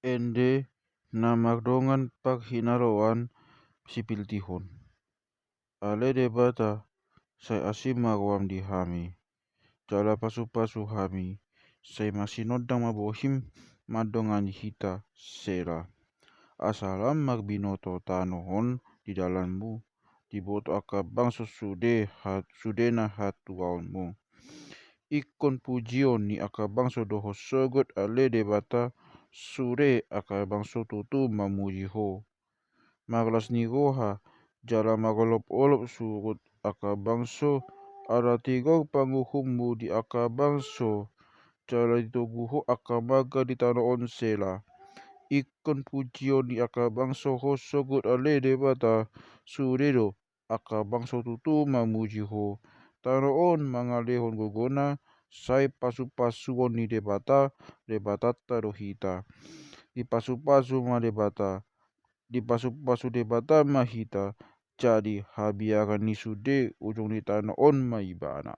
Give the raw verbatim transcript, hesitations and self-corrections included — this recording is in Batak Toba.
ende na mardongan parhinaroan sipiltihon. Ale Debata, sai asing ma roham di hami, jala pasupasu hami, sai masinondang ma bohim mandongani hita. Sela. Asa lam marbinoto tano on di dalanmu, diboto angka bangso sude ha- sudena hatuaonmu. Ingkon pujion ni angka bangso dohot sogot ale Debata, sude angka bangso tutu mamuji ho. Marlas ni roha jala marolopolop surut angka bangso, ala tigor panguhummu di angka bangso, jala ditogu ho angka marga di tano on. Sela. Ingkon pujion ni angka bangso ho sogot ale Debata, sude do angka bangso tutu mamuji ho. Tano on mangalehon gogona, sai pasupasuon ni Debata, Debatanta do hita. Dipasupasu ma Debata, dipasupasu Debata ma hita, jadi habiaran ni sude ujung ni tano on ma ibana.